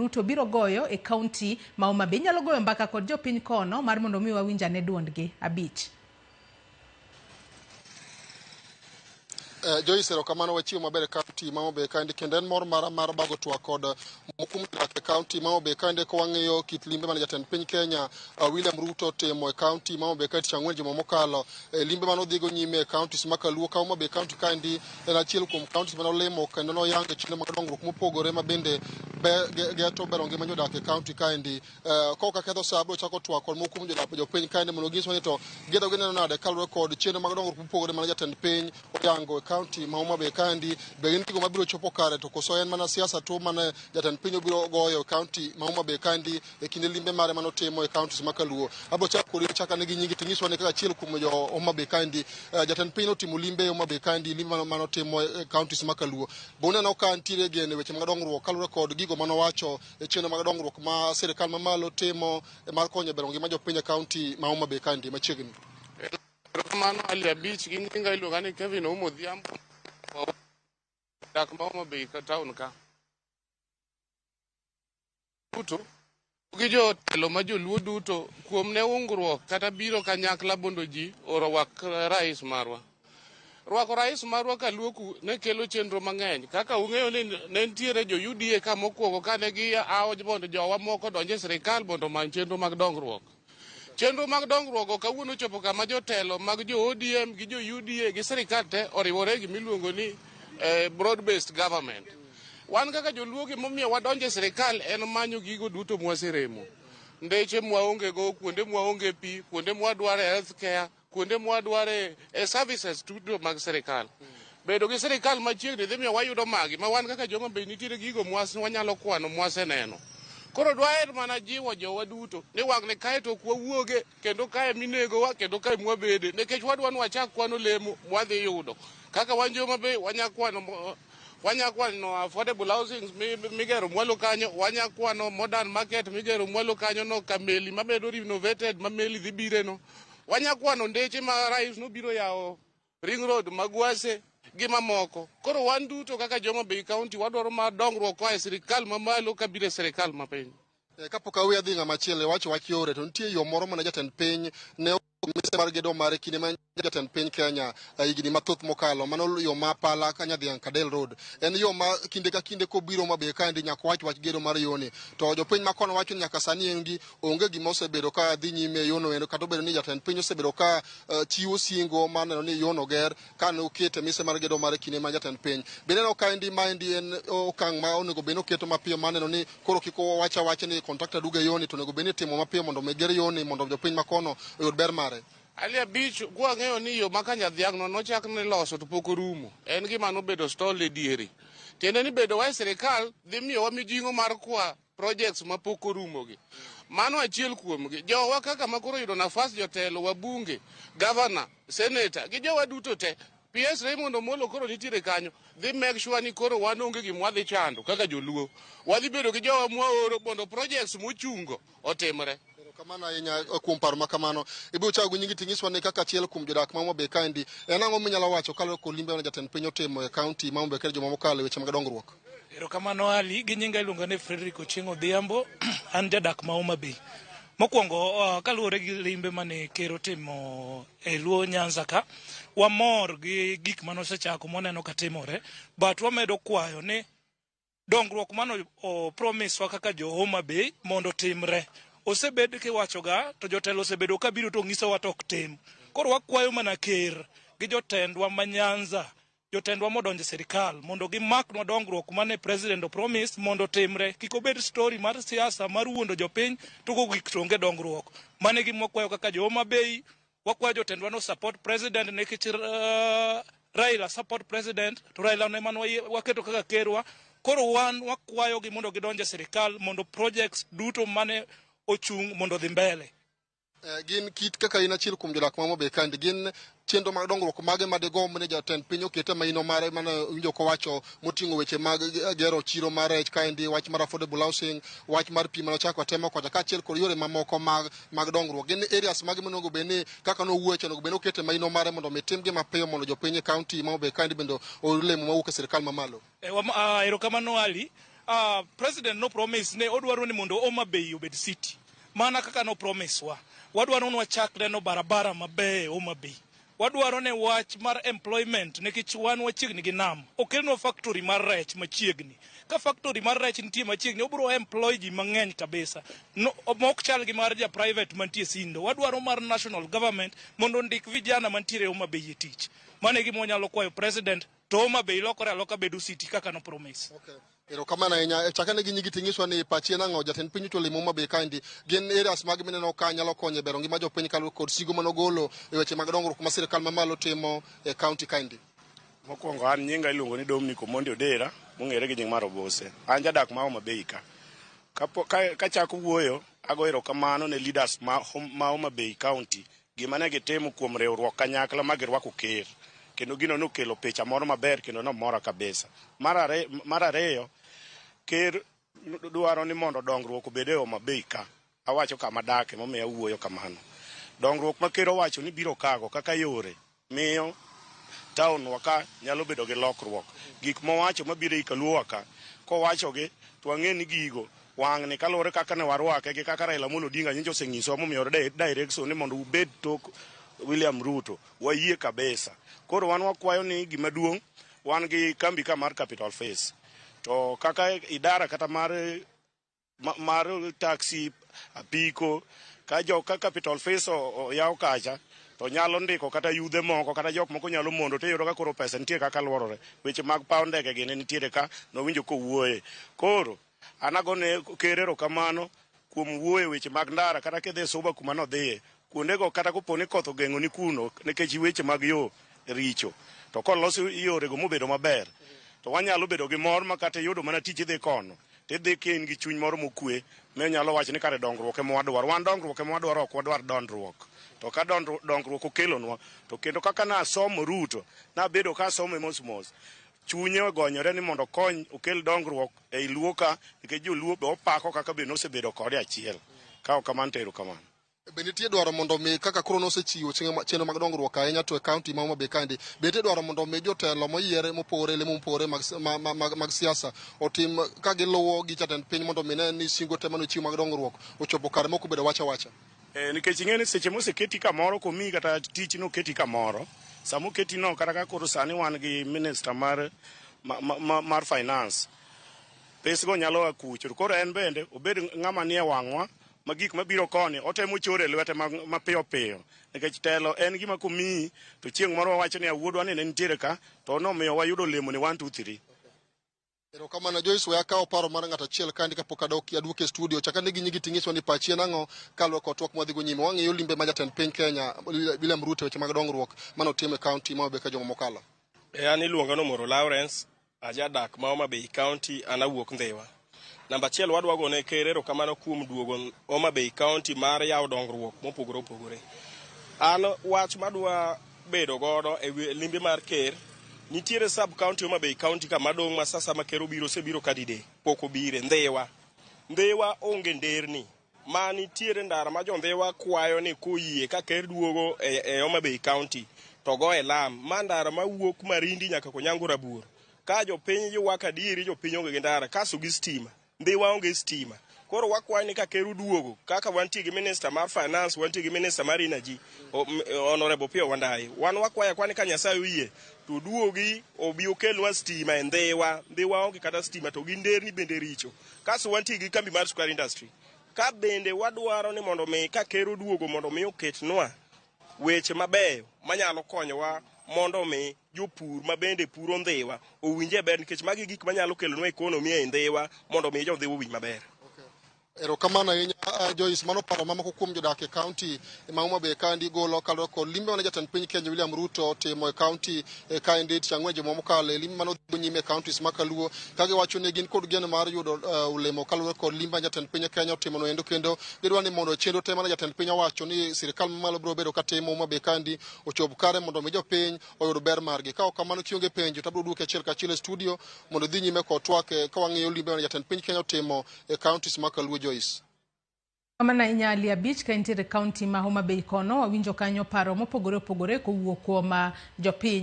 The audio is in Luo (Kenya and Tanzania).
Ruto biro goyo e kaunti ma Homa Bay. Inyalo goyo mbaka kod jopiny kono mar mondo mi wawinj ane duondgi. Abich. Joyce, erokamano. Wachiwo maber e kaunti ma Homa Bay kaendi, kendo en mor mara mar bago twak kod moko kuom jodak e kaunti ma Homa Bay kaendi ka wang'iyo kit limbe mane jatend piny Kenya William Ruto otimo e kaunti ma Homa Bay kae tich ang'wen juma mokalo. Limbe mane odhigo nyime e counties ma Kaluo ka Homa Bay County kaendi en achiel kuom counties mane olimo kendo noyango e chenro mag dongruok mopogore ma bende geto bero ngima jodak e kaunti kaendi. Kok aketho sa, abiro chako twak kod moko kuom jodak jopiny kaendi mondo ginyiswa ni to geto gineno nade kaluwore kod chenro mag dongruok mopogore mane jatend piny oyango e kaunti ma Homa Bay kaendi. Be gin gigo mabiro chopo kare to koso en mana siasa tu mane jatend piny obiro goyo e kaunti ma Homa Bay kaendi e kinde limbe mare mane otimo e counties ma Kaluo? Abiro chako kodi, chaka nigi nyingi tinyiswa ni kaka achiel kuom jo Homa Bay kaendi, jatend piny notimo limbe e Homa Bay kaendi, limbe mane otimo e counties ma Kaluo. Be uneno ka nitiere geno e weche mag dongruok kaluwore kod gigo mane owacho e chenro mag dongruok ma sirikal mamalo timo mar konyo bero ngima jopiny e kaunti ma Homa Bay kaendi machiegni? Erokamano, Ali Abich. Gi nyinga iluonga ni Kevin Oumo Odhiambo, dak ma Homa Bay ka town ka. Duto gi jotelo ma joluo duto kuom ne ungruok kata biro kanyakla mondo ji orwak rais marwa. Rwako rais marwa kaluo ne kelo chenro mang'eny. Kaka ung'eyo ni ne nitiere jo UDA ka mokwongo kane giawo mondo jowa moko donj e sirikal mondo omany chenro mag dongruok. Chenro mag dongruok go kawuono ochopo kama jotelo mag jo ODM gi jo UDA gi sirikal te oriwore gimiluongo ni broad based government. Wan kaka joluo, gimomiyo wadonjo e sirikal en manyo gigo duto mwaseremo. Ndeche mwaonge go, kuonde mwaonge pi, kuonde mwadware health care, kuonde mwadware e services duto mag sirikal. Bedo gi sirikal machiegni dhi miyo wayudo magi ma wan kaka jo Homa Bay nitiere gigo mwas wanyalo kwano mwaseneno. Koro dwaher mana jiwo jowa duto ni wang'ni kae to ok wawuoge kendo kae minegowa kendo kae mwabede, nikech wadwa ni wachak kwano lemo mwadhi yudo. Kaka wan jo Homa Bay wanya kwano affordable housing migero mwalo kanyo, wanya kwano modern market migero mwalo kanyo no, kameli mabedo renovated ma meli dhi bire no, wanya kwano ndeche ma rais nobiro yawo, ring road magwase gi mamoko. Koro wan duto kaka jo Homa Bay County wadwaro mar dongruok koa e sirikal mamalo kabiro e sirikal mapiny. Kapok awe adhi ng'ama chielo, iwacho wach yore, to nitie yo moro mane jatend piny ne mise mar gedo mare kinde ma jatend piny Kenya higni mathoth mokalo. Mano yo ma Pala ka Nyadhiang' Kadel Road. En yo ma kinde ka kinde kobiro Homa Bay kaendi nyaka wach wach gedo mar yoni. To jopiny ma kono wacho ni nyaka sani endi onge gima osebedo ka dhi nyime e yono endo, kata obedo ni jatend piny osebedo ka chiwo singo mar neno ni yono ger kane okete mise mar gedo mare kinde ma jatend piny. Bende neno kaendi maendi en okang' ma onego bed ni oketo mapiyo mar neno ni koro kik wach awacha ni contractor duge yoni, to onego bed ni itimo mapiyo mondo mi ger yoni mondo jopiny ma kono oyud ber mare. Ali Abich, kwang'eyo ni yo ma Kanyadhiang' no nochak ni loso to pok orumo. En gima nobedo stall e diere. Tiende ni bedo wa e sirikal dhi miyowa mijing'o mar kwa projects ma pok orumo gi. Mano achiel kuomgi. Jowa kaka ma koro oyudo nafas jotelo, wabunge, governor, senator, gi jowa duto te. PS Raymond Omolo koro nitiere kanyo. Dhi make sure ni koro wan onge gima wadhi chando kaka joluo. Wadhi bedo gi jowa mwaoro mondo projects mochungo otimre. Erokamano ahinya kuom paro ma kamano. Ibiro chako gi nyingi tinyiswa ni kaka achiel kuom jodak ma Homa Bay kaendi, en ang'o minyalo wacho kaluwore kod limbe mane jatend piny otimo e kaunti ma Homa Bay juma mokalo e weche mag dongruok? Erokamano, Ali. Gi nyinga iluonga ni Frederick Ochieng' Odhiambo. An jadak ma Homa Bay. Mokwongo, kaluwore gi limbe mane ker otimo e Luo Nyanza ka, wamor gi gik mane osechako mwaneno ka timore, but wamedo kwayo ni dongruok mano o promise wa kaka jo Homa Bay mondo otimre. Osebed kiwachoga to jotelo osebedo kabiro to nyisowa to ok tim. Koro wakwayo mana ker gi jotendwa ma Nyanza, jotendwa modonjo e sirikal, mondo gimaknwa dongruok mane president o promise mondo otimre. Kik obed story mar siasa mar wuondo jopiny to kogik to onge dongruok. Mano e gima wakwayo kaka jo Homa Bay. Wakwayo jotendwa no support president nikech Raila support president to Raila no ema waketo kaka kerwa. Koro wan wakwayogi mondo gidonj e sirikal mondo projects duto mane ochung' mondo odhi mbele. Gin kit kaka in achiel kuom jodak ma Homa Bay kaendi, gin chenro mag dongruok mage ma digomb ni jatend piny okete maino mare mane winjo kowacho moting'o weche mag gero chiro mar rech kaendi, wach mar affordable housing, wach mar pi mane ochako atema kocha, kaachiel kod yore mamoko mag dongruok? Gin areas mage monego bed ni kaka nowuoyo cha onego bed ni okete maino mare mondo mi timgi mapiyo mondo jopiny e kaunti ma Homa Bay kaendi bende oyud lemo mawuok e sirikal mamalo? Erokamano, Ali. President no promise ne odwaro ni mondo Homa Bay obed city. Mana kaka no promise wa. Wadwaro ni wachak neno barabara maber e Homa Bay. Wadwaro ne wach mar employment nikech wan wachiegni gi nam. Okelnwa factory mar rech machiegni. Ka factory mar rech nitie machiegni, obiro employ ji mang'eny kabisa. No, mok chal gi mar ja private mantie Sindo. Wadwaro mar national government mondo ondik vijana mantiere e Homa Bay e tich. Mano e gima wanyalo kwayo president to Homa Bay lokore aloka bedo city kaka no promise. Okay. Erokamano ahinya. Chakane gi nyigi ting'iswa ni pachi en ang'o? Jatend piny olimo Homa Bay kaendi. Gin areas mag mineno ka nyalo konyo e bero ngima jopiny kaluwore kod sigo manogolo e weche mag dongruok ma sirikal mamalo timo e county kaendi. Mokwongo an nyinga iluongo ni Dominic Omondi Odera, mong'ere gi nying mar Obose. An jadak ma Homa Bay ka. Kachako wuoyo, ago erokamano ne leaders ma Homa Bay County gima ne gitimo kuom riwruok kanyakla ma girwako ker. Kendo gino nokelo picha moro maber kendo nomora kabisa. Mar ariyo, ker dwaro ni mondo dongruok obed e Homa Bay ka. Awacho kama adake momiyo awuoyo kamano. Dongruok ma ker owacho ni biro kago kaka yore miyo town wa ka nyalo bedo gi lokruok. Gik mowacho mabiro ei kaluowa ka, kowachogi to wang'e ni gigo wang'ni kaluwore kaka ne warwake gi kaka Raila Amolo Odinga nyocha osenyisowa momiyo direction ni mondo ubed tok William Ruto, wayie kabisa. Koro wan wakwayo ni gima duong' wan gi kambi ka mar Capital Face. To kaka idara kata mar taxi, apiko, ka jo ka Capital Face oyaw kacha to nyalo ndiko kata yudhe moko kata jok moko nyalo mondo to iyudo ka koro pesa nitie kaka luorore. Weche mag paw ndege gini nitiere ka nowinjo kowuoye. Koro an agone ker erokamano kuom wuoyo weche mag ndara kata kidhi Suba kuma nodhiye. Kuondego kata kopo ni koth ogeng'o ni kuno nikech weche mag yo richo. To kolos yorego mobedo maber to wanyalo bedo gi mor ma kata iyudo mana tich idhi kono tidhi ka in gi chuny moro mokwe minyalo wacho ni kare dongruok ema wadwaro. Wan dongruok ema wadwaro, ok wadwar dondruok. To ka dongruok okelonwa to kendo kaka nasomo Ruto, nabedo ka asome mos mos, chunye ogonyore ni mondo okony okel dongruok ei Luo ka nikech joluo be opako kaka be nosebedo kode achiel. Ka ok kamano to erokamano. Be nitie dwaro mondo mi kaka koro nosechiwo chenro mag dongruok ahinya to e county ma Homa Bay kaendi, be nitie dwaro mondo mi jotelo moyiere mopogore lemo mopogore mag siasa otim ka giluwo gi jatend piny mondo mi ne ni singo te manochiw mag dongruok ochopo kare mok obedo wacha wacha? Nikech ing'e ni seche moseketi kamoro komiyi kata tich noketi kamoro, sama oketi no kata ka koro sani wan gi minister mar finance, pesgo nyalo a kucho. Koro en bende obed ng'ama nie wang'wa ma gik mabiro koni otemo choro e lwete mapiyo piyo. Nikech telo en gima komiyi to chieng' moro wawacho ni wuodwa ni ne nitiere ka to nomiyo wayudo olemo ni 1 2 3. Erokamano Joyce, we akawo paro mar ng'ato achiel kaendi kapok adok aduoke e studio. Chakane gi nyigi ting'iswa ni pachi en ang'o kaluwore kod twak mwadhigo nyime. Wang'iyo limbe ma jatend piny Kenya William Ruto weche mag dongruok manotimo e county ma Homa Bay ka juma mokalo. An iluonga ni Omoro Lawrence, ajadak ma Homa Bay County, an awuok Ndhiwa. Namba achiel wadwa gone ker erokamano kuom duogo Homa Bay County mar yawo dongruok mopogore opogore. An wach madwa bedo godo e limbe mar ker, nitiere sub county Homa Bay County ka madong' ma sasa ma ker obiro osebiro ka didek pok obire Ndhiwa. Ndhiwa onge nderni ma nitiere ndara ma jo Ndhiwa kwayo ni koyie ka ker duogo e Homa Bay County to goye lam ma ndara mawuok Marindi nyaka Konyango Rabuor. Ka jopiny ywak adieri jopiny onge gi ndara kaso gi stima. Ndhiwa onge stima. Koro wakwayo ni ka ker oduogo kaka wantie gi minister mar finance, wantie gi minister mar energy, Honorable Opiyo Wandayi. Wan wakwayo akwa ni ka Nyasaye oyie to oduogi obi okelnwa stima e Ndhiwa. Ndhiwa onge kata stima to gi nderni bende richo. Kaso wantie gi kambi mar sukari industry. Ka bende wadwaro ni mondo mi ka ker oduogo mondo mi oketnwa weche mabeyo manyalo konyowa mondo mi jopur ma bende puro Ndhiwa owinje ber nikech magi gik manyalo kelonwa economy ei Ndhiwa mondo mi jo Ndhiwa owinj maber. Erokamano ahinya Joyce, mano paro mamoko kuom jodak e county ma Homa Bay kaendi golo kaluwore kod limbe mane jatend piny Kenya William Ruto otimo e county kaendi tich ang'wen juma mokalo e limbe mane odhi nyime e counties ma kaluo ka giwacho ni gin kod geno mar yudo olemo kaluwore kod limbe ma jatend piny Kenya otimo no endo kendo gidwa ni mondo chenro te mane jatend piny owacho ni sirikal mamalo biro bedo katimo Homa Bay kaendi ochop kare mondo mi jopiny oyud ber margi. Ka ok kamano kionge penjo to abiro duoki achiel kachiel e studio mondo dhi nyime kod twak ka wang'iyo limbe mane jatend piny Kenya otimo e counties ma kaluo. Joyce. Kamano ahinya Ali Abich ka intiere county ma Homa Bay kono wawinjo kanyo paro mopogore opogore kowuok kuom jopiny.